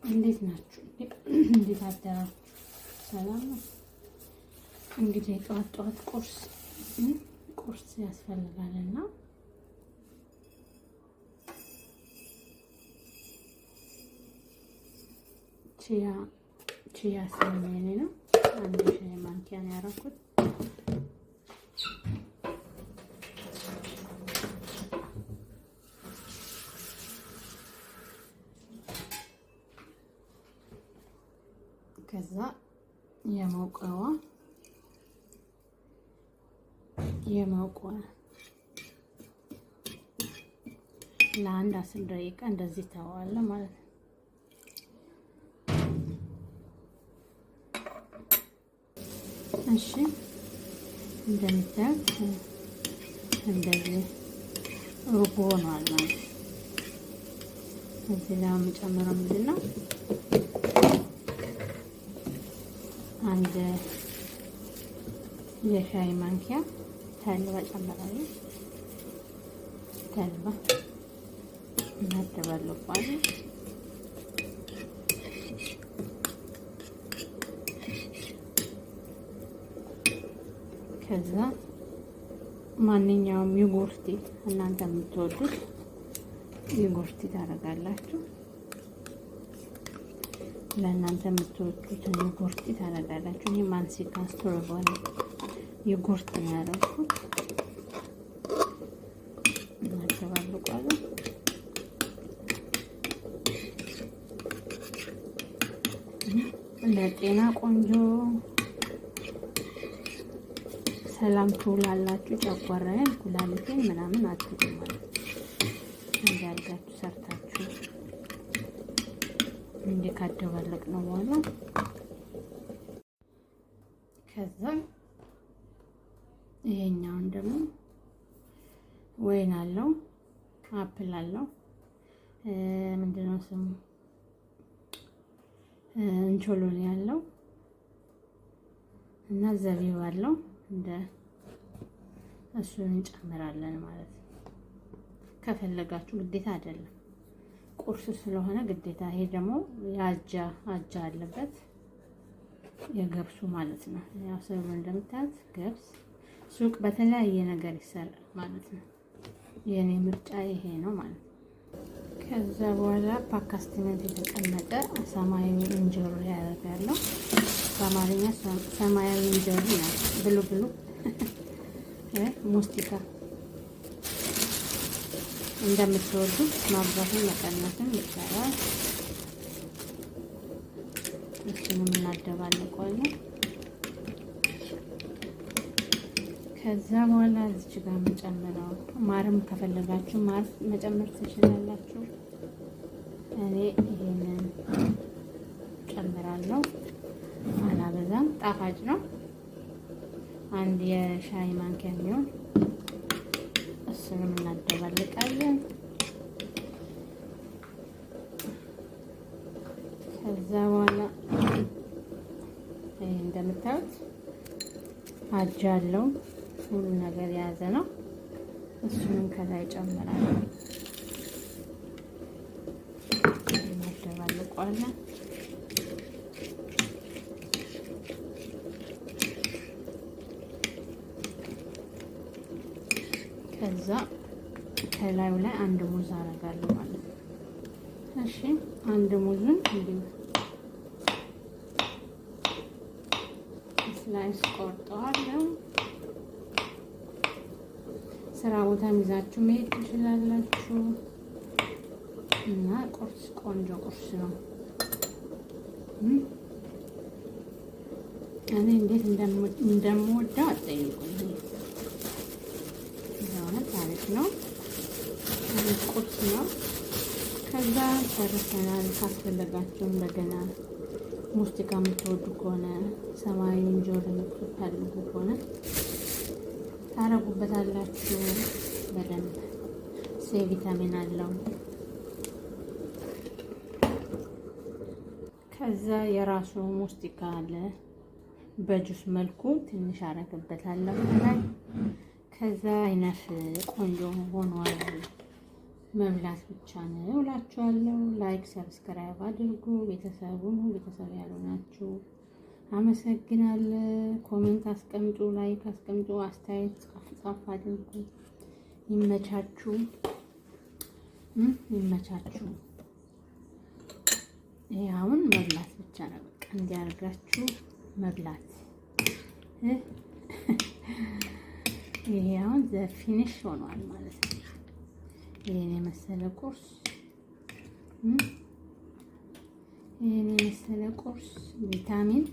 እንዴት ናችሁ? እንዴት አደራችሁ? ሰላም ነው? እንግዲህ ጠዋት ጠዋት ቁርስ ቁርስ ያስፈልጋልና chia ስለሚኔ ነው። አንድ ሻይ ማንኪያ ነው ያደረኩት። ከዛ የሞቀዋ የሞቀ ለአንድ 10 ደቂቃ እንደዚህ ተዋለ ማለት ነው። እሺ፣ እንደምታዩት እንደዚህ እርጎ ሆኗል ማለት ነው። እዚህ ላይ የምጨምረው ምንድን ነው? አንድ የሻይ ማንኪያ ተልባ ጨምራለሁ። ተልባ እናደባልቀዋለን። ከዛ ማንኛውም yogurt፣ እናንተ የምትወዱት yogurt ታደርጋላችሁ። ለእናንተ የምትወዱትን yogurt ታደርጋላችሁ። እኔ ማንሲካ strawberry yogurt ነው ያደረኩት። እናደባልቀዋለን። ለጤና ቆንጆ፣ ሰላም ትውላላችሁ። ጨጓራዬን ኩላሊቴን ምናምን አትሉም ማለት ነው። እንዲያርጋችሁ ሰርታችሁ እንዲህ ካደባለቅ ነው በኋላ ከዛ ይሄኛውን ደግሞ ወይን አለው፣ apple አለው፣ ምንድነው ስሙ፣ እንቾሎኒ ያለው እና ዘቢብ አለው፣ እንደ እሱን እንጨምራለን ማለት ነው። ከፈለጋችሁ፣ ግዴታ አይደለም፣ ቁርስ ስለሆነ ግዴታ። ይሄ ደግሞ የአጃ አጃ አለበት፣ የገብሱ ማለት ነው። ያው ስዕሉ እንደምታዩት ገብስ ሱቅ በተለያየ ነገር ይሰራል ማለት ነው። የኔ ምርጫ ይሄ ነው ማለት ነው። ከዛ በኋላ ፓካስትነት የተቀመጠ ሰማያዊ እንጆሪ ያደርጋለሁ። በአማርኛ ሰማያዊ እንጆሪ ነው። Blue blue ሙስቲካ እንደምትወዱት ማብዛትን መቀነስም ይቻላል። እሱንም እናደባልቀዋለን። ከዛ በኋላ እዚች ጋር የምጨምረው ማርም ከፈለጋችሁ ማር መጨመር ትችላላችሁ። እኔ ይሄንን ጨምራለሁ፣ አላበዛም። ጣፋጭ ነው። አንድ የሻይ ማንኪያ የሚሆን እሱንም እናደባልቃለን። ከዛ በኋላ ይሄ እንደምታዩት አጃ አለው፣ ሁሉ ነገር የያዘ ነው። እሱንም ከላይ ጨምራለሁ፣ እናደባልቀዋለን። ከዛ ከላዩ ላይ አንድ ሙዝ አደርጋለሁ ማለት ነው። እሺ፣ አንድ ሙዙን እንዲሁ slice ቆርጠዋለሁ። ስራ ቦታ ይዛችሁ መሄድ ትችላላችሁ። እና ቁርስ ቆንጆ ቁርስ ነው። እኔ እንዴት እንደምወደው አትጠይቁኝ። በእውነት አሪፍ ነው። ቁርስ ነው። ከዛ ጨርሰናል። ካስፈለጋችሁ እንደገና ሙስቲካ የምትወዱ ከሆነ፣ ሰማያዊ እንጆሪ የምትፈልጉ ከሆነ ታረጉበታላችሁ። በደንብ C vitamin አለው። ከዛ የራሱ ሙስቲካ አለ፣ በጁስ መልኩ ትንሽ አረግበታለሁ ላይ። ከዛ አይነት ቆንጆ ሆኗል። መብላት ብቻ ነው እላችኋለሁ። Like subscribe አድርጉ። ቤተሰቡን ቤተሰብ ያልሆናችሁ አመሰግናለሁ። Comment አስቀምጡ፣ like አስቀምጡ፣ አስተያየት ጻፍ ጻፍ አድርጉ። ይመቻችሁ፣ ይመቻችሁ። ይሄ አሁን መብላት ብቻ ነው። በቃ እንዲያርጋችሁ መብላት። ይሄ አሁን the finish ሆኗል ማለት ነው። ይሄን የመሰለ ቁርስ፣ ይሄን የመሰለ ቁርስ፣ ቪታሚን።